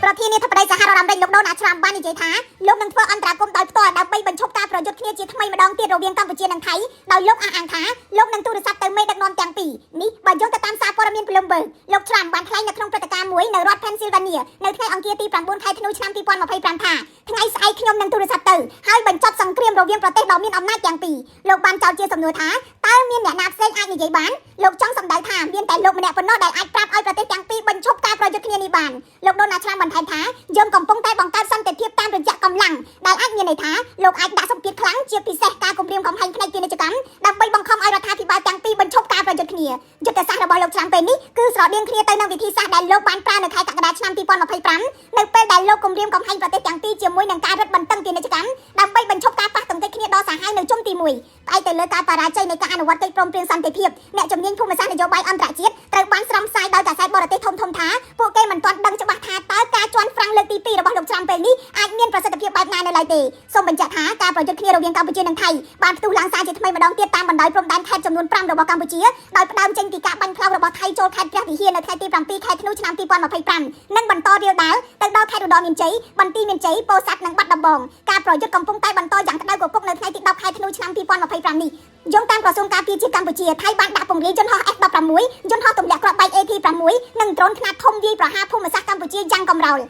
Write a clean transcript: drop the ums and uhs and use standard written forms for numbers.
ប្រធានាធិបតីសហរដ្ឋអាមេរិកលោកដូណាល់ត្រាំបាននិយាយថាលោកនឹងធ្វើអន្តរាគមន៍ដោយផ្ទាល់ដើម្បីបញ្ឈប់ការប្រយុទ្ធគ្នាជាថ្មីម្ដងទៀតរវាងកម្ពុជានិងថៃដោយលោកអះអាងថាលោកនឹងទូរស័ព្ទទៅមេដឹកនាំទាំងពីរនេះបើយោងទៅតាមសារព័ត៌មាន Bloomberg លោកត្រាំបានថ្លែងនៅក្នុងព្រឹត្តិការណ៍មួយនៅរដ្ឋ Pennsylvania នៅថ្ងៃអង្គារទី9ខែធ្នូឆ្នាំ2025ថាថ្ងៃស្អែកខ្ញុំនឹងទូរស័ព្ទទៅហើយបញ្ចប់សង្គ្រាមរវាងប្រទេសដ៏មានអំណាចទាំងពីរលោកបានចោទជាសំណួរថាតើមានអ្នកណាផ្សេងអាចនិយាយបានលោកចង់សម្ដៅថាមានតែលោកម្នាក់ប៉ុណ្ណោះដែលអាចប្រាប់ឲ្យប្រទេសទាំងពីរបញ្ឈប់ការប្រយុទ្ធគ្នានេះបានលោកដូណាល់ត្រាំបន្ថែមថាយើងកំពុងតែបង្កើតសន្តិភាពតាមរយៈកម្លាំងដែលអាចមានន័យថាលោកអាចដាក់សម្ពាធខ្លាំងជាពិសេសការគំរាមកំហែងផ្នែកពាណិជ្ជកម្មដើម្បីបង្ខំឲ្យរដ្ឋាភិបាលទាំងពីរបញ្ឈប់ការប្រយុទ្ធគ្នាយុទ្ធសាស្ត្ររបស់លោកត្រាំពេលនេះគឺស្រដៀងគ្នាទៅនឹងវិធីសាស្ត្រដែលលោកបានប្រើនៅខែកក្កដាឆ្នាំ2025នៅពេលដែលលោកគំរាមកំហែងប្រទេសទាំងពីរជាមួយនឹងការរឹតបន្តឹងពាណិជ្ជកម្មដើម្បីបញ្ឈប់ការប៉ះទង្គិចគ្នាដ៏សាហាវនៅជុំទី1ផ្អែកទៅលើការបរាជ័យនៃការអនុវត្តកិច្ចព្រមព្រៀងសន្តិភាពអ្នកជំនាញភូមិសាស្ត្រនយោបាយអន្តរជាតិត្រូវបានស្រង់ផ្សាយដោយកាសែតបរទេសធំៗថាពួកគេមិនទាន់ដឹងច្បាស់ថាតើការជាន់ហ្វ្រាំងលើកទី2របស់លោកត្រាំពេលនេះអាចមានប្រសិទ្ធភាពបែបណានៅឡើយទេសូមបញ្ជាក់ថាការប្រយុទ្ធគ្នារវាងកម្ពុជានិងថៃបានផ្ទុះឡើងសារជាថ្មីម្ដងទៀតតាមបណ្ដោយព្រំដែនខេត្តចំនួន5របស់កម្ពុជាដោយផ្ដើមចេញពីការបាញ់ផ្លោងរបស់ថៃចូលខេត្តព្រះវិហារនៅថ្ងៃទី7ខែធ្នូឆ្នាំ2025និងបន្តរាលដាលទៅដល់ខេត្តឧត្តរមានជ័យបន្ទាយមានជ័យពោធិ៍សាត់និងបាត់ដំបងការប្រយុទ្ធកំពុងតែបន្តយ៉ាងក្តៅគគុកនៅថ្ងៃទី10ខែធ្នូឆ្នាំ2025នេះយោងតាមក្រសួងការពារជាតិកម្ពុជាថៃបានដាក់ពង្រាយយន្តហោះ F16 យន្តហោះទម្លាក់គ្រាប់បែក AT6 និងដ្រូនខ្នាតធំវាយប្រហារភូមិសាស្ត្រកម្ពុជាយ៉ាងកម្រោល។